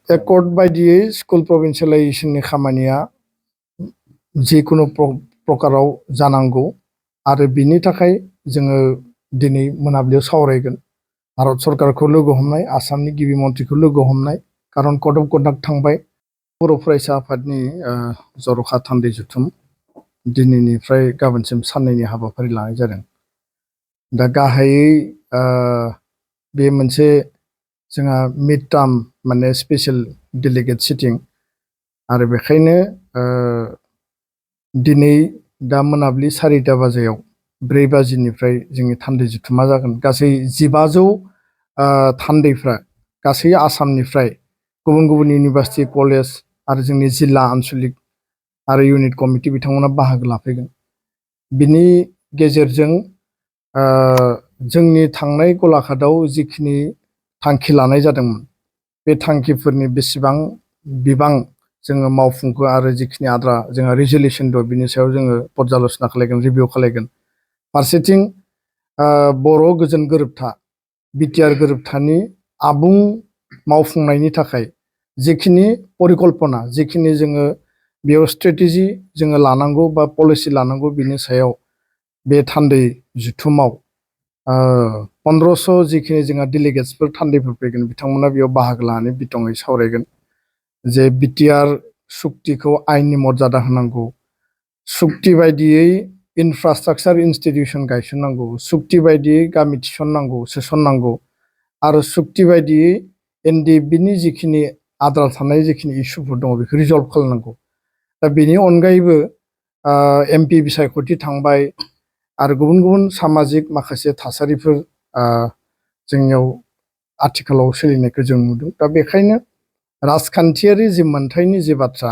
Accord बायदियै school प्रभिन्सियेलाइजेसननि खामानिया जिकुनु प्रकाराव जानांगौ आरो बिनि थाखाय जोङो दिनै मोनाबिलियाव सावरायगोन। भारत सरकारखौ लोगो हमनाय, आसामनि गिबि मन्थ्रिखौ लोगो हमनाय, खारन कड अफ कन्डाक्ट थांबाय। बर' फरायसा आफादनि जर'खा थान्दै जथुम दिनैनिफ्राय गाबोनसिम साननैनि हाबाफारि लानाय जादों। दा गाहायै बे मोनसे जोंहा मिड टार्म माने स्पेशल डेलिगेट सिटिं आरो बेखायनो दिनै दा मोनाबिलि 4:30 बाजियाव 4 बाजिनिफ्राय जोंनि थान्दै जथुमा जागोन। गासै 1500 थान्दैफ्रा गासै आसामनिफ्राय गुबुन गुबुन इउनिभार्सिटि कलेज आरो जोंनि जिल्ला आनसलिक आरो इउनिट कमिटि बिथांमोना बाहागो लाफैगोन। बिनि गेजेरजों जोंनि थांनाय गलाघाटआव जिखिनि थांखि लानाय जादोंमोन बे थांखिफोरनि बेसेबां बिबां जोङो मावफुंखो आरो जिखिनि आद्रा जोंहा रिजलिउसन दं बिनि सायाव जोङो पर्यालोचना खालामगोन, रिभिउ खालामगोन। फारसेथिं बर' गोजोन गोरोबथा बिटिआर गोरोबथानि आबुं मावफुंनायनि थाखाय जिखिनि परिकल्पना जिखिनि जोङो बेयाव स्ट्रेटेजि जोङो लानांगौ बा पलिसि लानांगौ बिनि सायाव बे थान्दै जथुमाव 1500 जिखिनि जोंहा डेलिगेट्सफोर थान्दैफोर फैगोन बिथांमोना बेयाव बाहागो लानानै बिथङै सावरायगोन जे बिटिआर सुक्तिखौ आयेननि मर्यादा होनांगौ, सुक्ति बायदियै इनफ्रास्ट्राक्चार इन्स्टिटिउसन गायसननांगौ, सुक्ति बायदियै गामि थिसननांगौ सोसननांगौ आरो सुक्ति बायदियै एनडिएफबिनि जिखिनि आद्रा थानाय जिखिनि इस्युफोर दङ बेखौ रिजल्भ खालामनांगौ। दा बेनि अनगायैबो एमपि बिसायख'थि थांबाय आरो गुबुन गुबुन सामाजिक माखासे थासारिफोर जोंनियाव आथिखालाव सोलिनायखौ जों नुदों। दा बेखायनो राजखान्थियारि जि मोनथायनि जि बाथ्रा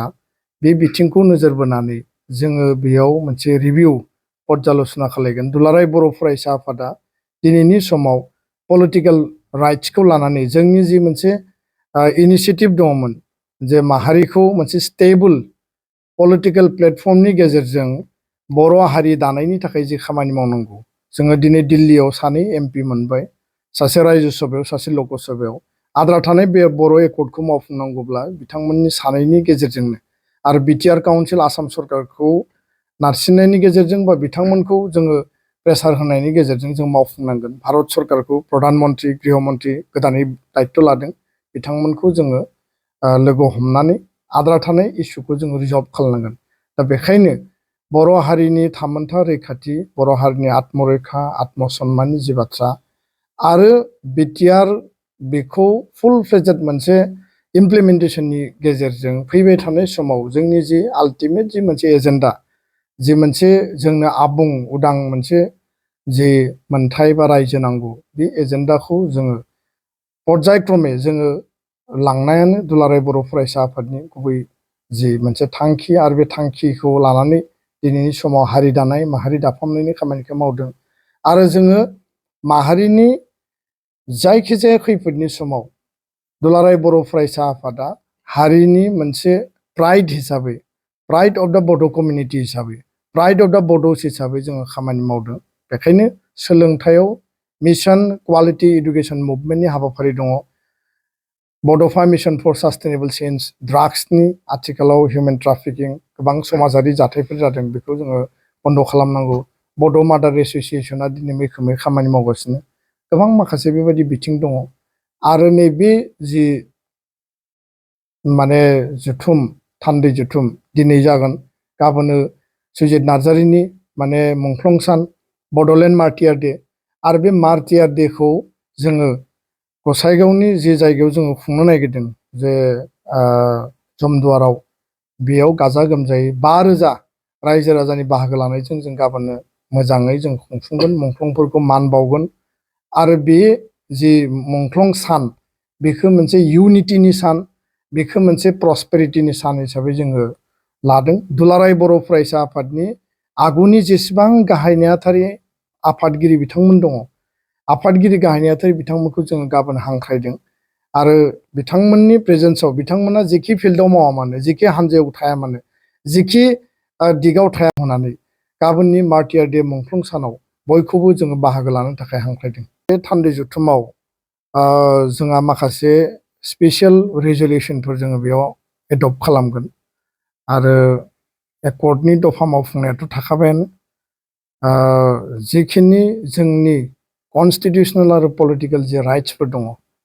बे बिथिंखौ नोजोर बोनानै जोङो बेयाव मोनसे रिभिउ पर्यालोचना खालामगोन। दुलाराय बर' फरायसा आफादा दिनैनि समाव पलिटिकेल राइट्सखौ लानानै जोंनि जि मोनसे इनिसियेटिभ दङमोन जे माहारिखौ मोनसे स्टेबल पलिटिकेल प्लेटफर्मनि गेजेरजों बर' हारि दानायनि थाखाय जि खामानि मावनांगौ जोङो दिनै दिल्लीयाव 2 एमपि मोनबाय, सासे रायजो सभायाव सासे लकसभायाव। आद्रा थानाय बे बर' एकर्डखौ मावफुंनांगौब्ला बिथांमोननि सानैनि गेजेरजोंनो आरो बिटिआर काउन्सिल आसाम सरकारखौ नारसिननायनि गेजेरजों बा बिथांमोनखौ जोङो प्रेसार होनायनि गेजेरजों जों मावफुंनांगोन। भारत सरकारखौ प्रधान मन्त्रि गृह मन्त्रि गोदानै दायित्व लादों बिथांमोनखौ जोङो लोगो हमनानै आद्रा थानाय इस्युखौ जोङो रिजल्भ खालामनांगोन। दा बेखायनो बर' हारिनि थामोनथा रैखाथि, बर' हारिनि आत्मरैखा आत्मसन्माननि जि बाथ्रा आरो बिटिआर बेखौ फुल फ्लेजेड मोनसे इमप्लिमेन्टेसननि गेजेरजों फैबाय थानाय समाव जोंनि जि आल्टिमेट जि मोनसे एजेन्डा जि मोनसे जोंनो आबुं उदां मोनसे जि मोनथाय बा रायजो नांगौ बे एजेन्डाखौ जोङो पर्यायक्रमे जोङो लांनायानो दुलाराय बर' फरायसा आफादनि गुबै जि मोनसे थांखि आरो बे थांखिखौ लानानै दिनैनि समाव हारि दानाय माहारि दाफामनायनि खामानिखौ मावदों। आरो जोङो माहारिनि जायखिजाया खैफोदनि समाव दुलाराय बर' फरायसा आफादा हारिनि मोनसे प्राइड हिसाबै, प्राइड अफ द बड' कमिउनिटि हिसाबै, प्राइड अफ द बड'स हिसाबै जोङो खामानि मावदों। बेखायनो सोलोंथायाव मिशन क्वालिटि इडुकेसन मुभमेन्टनि हाबाफारि दङ, बड'फा मिशन फर सास्टेनेबल चेन्ज, ड्राग्सनि आथिखालाव हिउमेन ट्राफिकिं गोबां समाजारि जाथायफोर जादों बेखौ जोङो बन्द खालामनांगौ। बड' मादार एस'सियेसना दिनै मैखोमै खामानि मावगासिनो। गोबां माखासे बेबायदि बिथिं दङ। आरो नैबे जि माने जथुम थान्दै जथुम दिनै जागोन, गाबोनो सुजित नार्जारिनि माने मुंख्लं सान बड'लेण्ड मार्टियार डे आरो बे मार्टियार डेखौ जोङो गसाइगावनि जि जायगायाव जोङो खुंनो नागिरदों जे जमदुवाराव बेयाव गाजा गोमजायै 5000 रायजो राजानि बाहागो लानायजों जों गाबोनो मोजाङै जों खुंफुंगोन, मुंख्लंफोरखौ मान बावगोन। आरो बे जि मुंख्लं सान बेखौ मोनसे इउनिटिनि सान, बेखौ मोनसे प्रस्पेरिटिनि सान हिसाबै जोङो लादों। दुलाराय बर' फरायसा आफादनि आगुनि जेसेबां गाहाय नेहाथारि आफादगिरि बिथांमोन दङ, आफादगिरि गाहाय नेहाथारि बिथांमोनखौ जोङो गाबोन हांख्रायदों। आरो बिथांमोननि प्रेजेन्सआव बिथांमोना जेखि फिल्डआव मावा मानो, जेखि हान्जायाव थाया मानो, जेखि दिगाव थाया होननानै गाबोननि मार्टियार डे मुंख्लं सानाव बयखौबो जोङो बाहागो लानो थाखाय हांख्रायदों। बे थान्दै जथुमाव जोंहा माखासे स्पेसियेल रेजलिउसनफोर जोङो बेयाव एडप्ट खालामगोन आरो एकर्डनि दफा मावफुंनायाथ' थाखाबायानो जिखिनि जोंनि कनस्टिटिउसनेल आरो पलिटिकेल जे राइट्सफोर दङ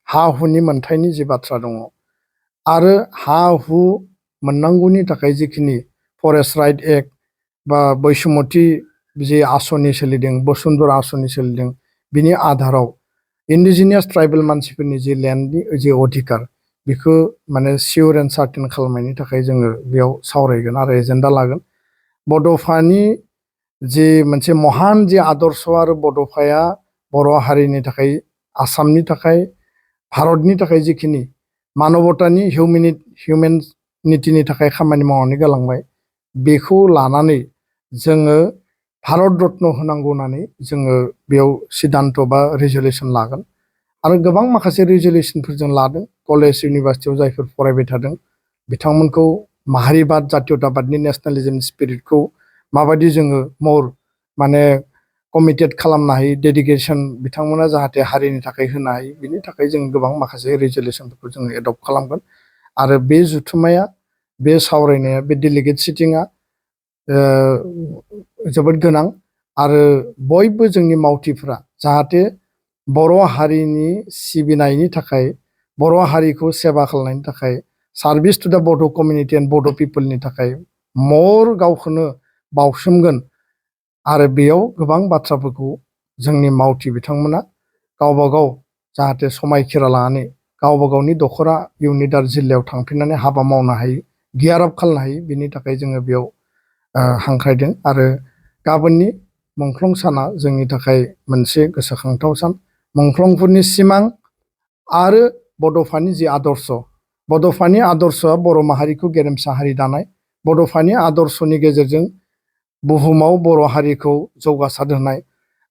हा हुनि मोनथायनि जे बाथ्रा दङ आरो हा हु मोननांगौनि थाखाय जिखिनि फरेस्ट राइट एक्ट बा बैसुमति जे आसनि सोलिदों बसुन्धरा आसनि सोलिदों बिनि आधाराव इन्डिजिनियास ट्राइबेल मानसिफोरनि जे लेन्डनि जे अधिकार बेखौ माने सियर एन्ड सार्टेन खालामनायनि थाखाय जोङो बेयाव सावरायगोन आरो एजेन्डा लागोन बड'फानि जे मोनसे महान जे आदर्श आरो बड'फाया बर' हारिनि थाखाय आसामनि थाखाय भारतनि थाखाय जिखिनि मानबतानि हिउमेनिटिनि थाखाय खामानि मावनानै गालांबाय बेखौ लानानै जोङो भारत रत्न होनांगौ होननानै जोङो बेयाव सिद्धान्त बा रेजलिउसन लागोन आरो गोबां माखासे रेजलिउसनफोर जों लादों कलेज इउनिभारसिटियाव जायफोर फरायबाय थादों बिथांमोनखौ माहारिबाद जातीयताबादनि नेशनेलिज्म स्पिरिटखौ माबायदि जोङो मर माने कमिटेड खालामनो हायो डेडिकेसन बिथांमोना जाहाथे हारिनि थाखाय होनो हायो बिनि थाखाय जों गोबां माखासे रेजलिउसनफोरखौ जोङो एडप्ट खालामगोन आरो बे जुथुमाया बे सावरायनाया बे डेलिगेट सिटिंआ जोबोद गोनां आरो बयबो जोंनि मावथिफ्रा जाहाथे बर' हारिनि सिबिनायनि थाखाय बर' हारिखौ सेवा खालामनायनि थाखाय सार्भिस टु दा बड' कमिउनिटि एन्ड बड' पिपलनि थाखाय मर गावखौनो बावसोमगोन आरो बेयाव गोबां बाथ्राफोरखौ जोंनि मावथि बिथांमोना गावबा गाव जाहाथे समायखिरा लानानै गावबा गावनि दखरा इउनिट आरो जिल्लायाव थांफिननानै हाबा मावनो हायो गियार आप खालामनो हायो बिनि थाखाय जोङो बेयाव हांख्रायदों आरो गाबोननि मुंख्लं साना जोंनि थाखाय मोनसे गोसोखांथाव सान मुंख्लंफोरनि सिमां आरो बड'फानि जि आदर्श बड'फानि आदर्शआ बर' माहारिखौ गेरेमसा हारि दानाय बड'फानि आदर्शनि गेजेरजों बुहुमाव बर' हारिखौ जौगासार होनाय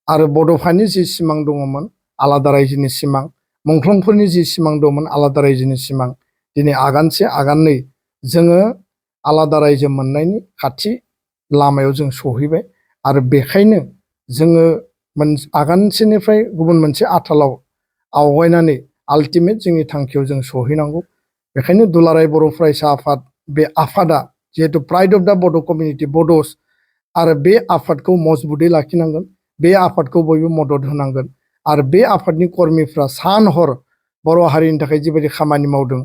आरो बड'फानि जि सिमां दङमोन आलादा रायजोनि सिमां मुंख्लंफोरनि जि सिमां दंमोन आलादा रायजोनि सिमां दिनै आगानसे आगाननै जोङो आलादा रायजो मोननायनि खाथि लामायाव जों सहैबाय आरो बेखायनो जोङो आगानसेनिफ्राय गुबुन मोनसे आथालाव आवगायनानै आल्टिमेट जोंनि थांखियाव जों सहैनांगौ बेखायनो दुलाराय बर' फरायसा आफाद बे आफादा जिहेतु प्राइड अफ दा बड' कमिउनिटि बड'स आरो बे आफादखौ मजबुतै लाखिनांगोन बे आफादखौ बयबो मदद होनांगोन आरो बे आफादनि कर्मिफ्रा सान हर बर' हारिनि थाखाय जिबायदि खामानि मावदों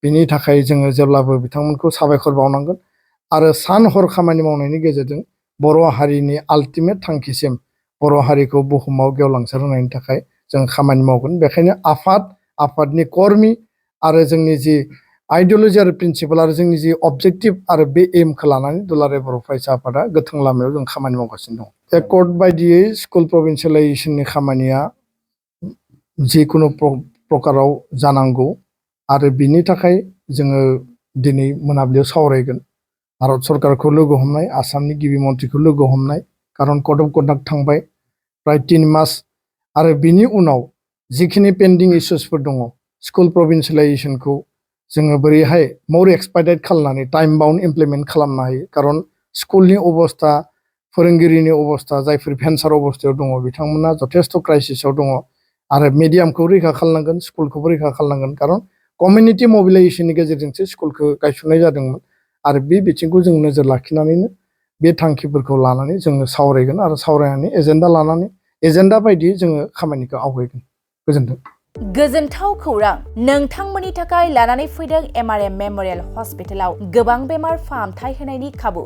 बिनि थाखाय जोङो जेब्लाबो बिथांमोनखौ साबायखर बावनांगोन आरो सान हर खामानि मावनायनि गेजेरजों बर' हारिनि आल्टिमेट थांखिसिम बर' हारिखौ बुहुमाव गेवलांसार होनायनि थाखाय जों खामानि मावगोन बेखायनो आफादनि कर्मि आरो जोंनि जि आइडिअलजि आरो प्रिन्सिपाल आरो जोंनि जि अबजेक्टिभ आरो बे एमखौ लानानै दुलाराय बर' फरायसा आफादा गोथों लामायाव जों खामानि मावगासिनो दं एकर्ड बायदियै स्कुल प्रभिन्सियेलाइजेसननि खामानिया जिखुनु प्रकाराव जानांगौ आरो बिनि थाखाय जोङो दिनै मोनाबिलियाव सावरायगोन भारत सरकारखौ लोगो हमनाय आसामनि गिबि मन्थ्रिखौ लोगो हमनाय खारन कड अफ कन्डाक्ट थांबाय प्राय 3 मास आरो बिनि उनाव जिखिनि पेन्डिं इस्युसफोर दङ स्कुल प्रभिन्सियेलाइजेसनखौ जोङो बोरैहाय मर एक्सपाइटेड खालामनानै टाइम बाउन्ड इमप्लिमेन्ट खालामनो हायो खारन स्कुलनि अबस्था फोरोंगिरिनि अबस्था जायफोर भेन्सार अबस्थायाव दङ बिथांमोना जथेस्थ' क्राइसिसआव दङ आरो मिडियामखौ रैखा खालामनांगोन स्कुलखौबो रैखा खालामनांगोन खारन कमिउनिटि मबिलाइजेसननि गेजेरजोंसो स्कुलखौ गायसननाय जादोंमोन आरो बे बिथिंखौ जों नोजोर लाखिनानैनो बे थांखिफोरखौ लानानै जोङो सावरायगोन आरो सावरायनानै एजेन्डा लानानै एजेन्डा बायदियै जोङो खामानिखौ आवगायगोन गोजोन्थों गोजोनथाव खौरां नोंथांमोननि थाखाय लानानै फैदों एमआरएम मेम'रियेल हस्पिटालाव गोबां बेमार फाहामथाय होनायनि खाबु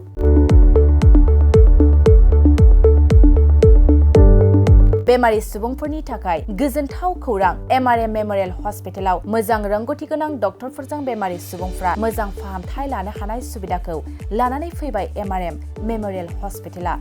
बेमारि सुबुंफोरनि थाखाय गोजोनथाव खौरां एमआरएम मेम'रियेल हस्पिटालाव मोजां रोंगौथि गोनां डक्टरफोरजों बेमारि सुबुंफ्रा मोजां फाहामथाय लानो हानाय सुबिदाखौ लानानै फैबाय एमआरएम मेम'रियेल हस्पिटाला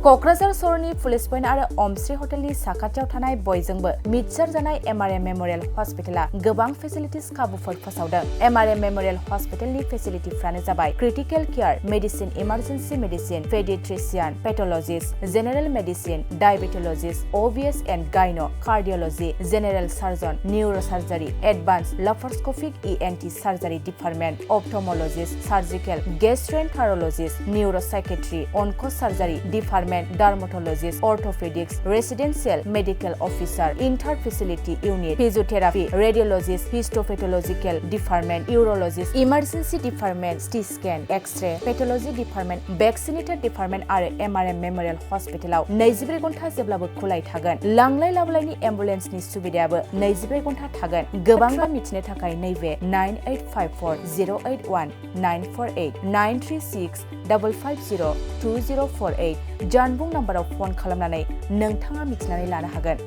क'क्राझार सहरनि पुलिस पइन्ट आरो अमश्री हटेलनि साखाथियाव थानाय बयजोंबो मिथिसार जानाय एमआरएम मेम'रियेल हस्पिटाला गोबां फेसिलिटिस खाबुफोर फोसावदों एमआरएम मेम'रियेल हस्पिटालनि फेसिलिटिफ्रानो जाबाय critical care medicine emergency medicine paediatrician pathologist general medicine diabetologist OBS and gynae cardiology general surgeon neuro surgery advance laparoscopic ENT surgery department ophthalmologist surgical gastroenterologist neuro psychiatry onco surgery department department dermatologist orthopaedics residential medical officer inter facility unit physiotherapy radiologist histopathological department urologist emergency department CT scan X-ray pathology department vaccinator department आरो MRM memorial हस्पिटालाव 24 घन्टा जेब्लाबो खुलाय थागोन लांलाय लाबोलायनि एम्बुलेन्सनि सुबिदायाबो 24 घन्टा थागोन गोबां मिथिनो थाखाय नैबे 9854081948 936550204 जानबुं नाम्बाराव फन खालामनानै नोंथाङा मिथिनानै लानो हागोन।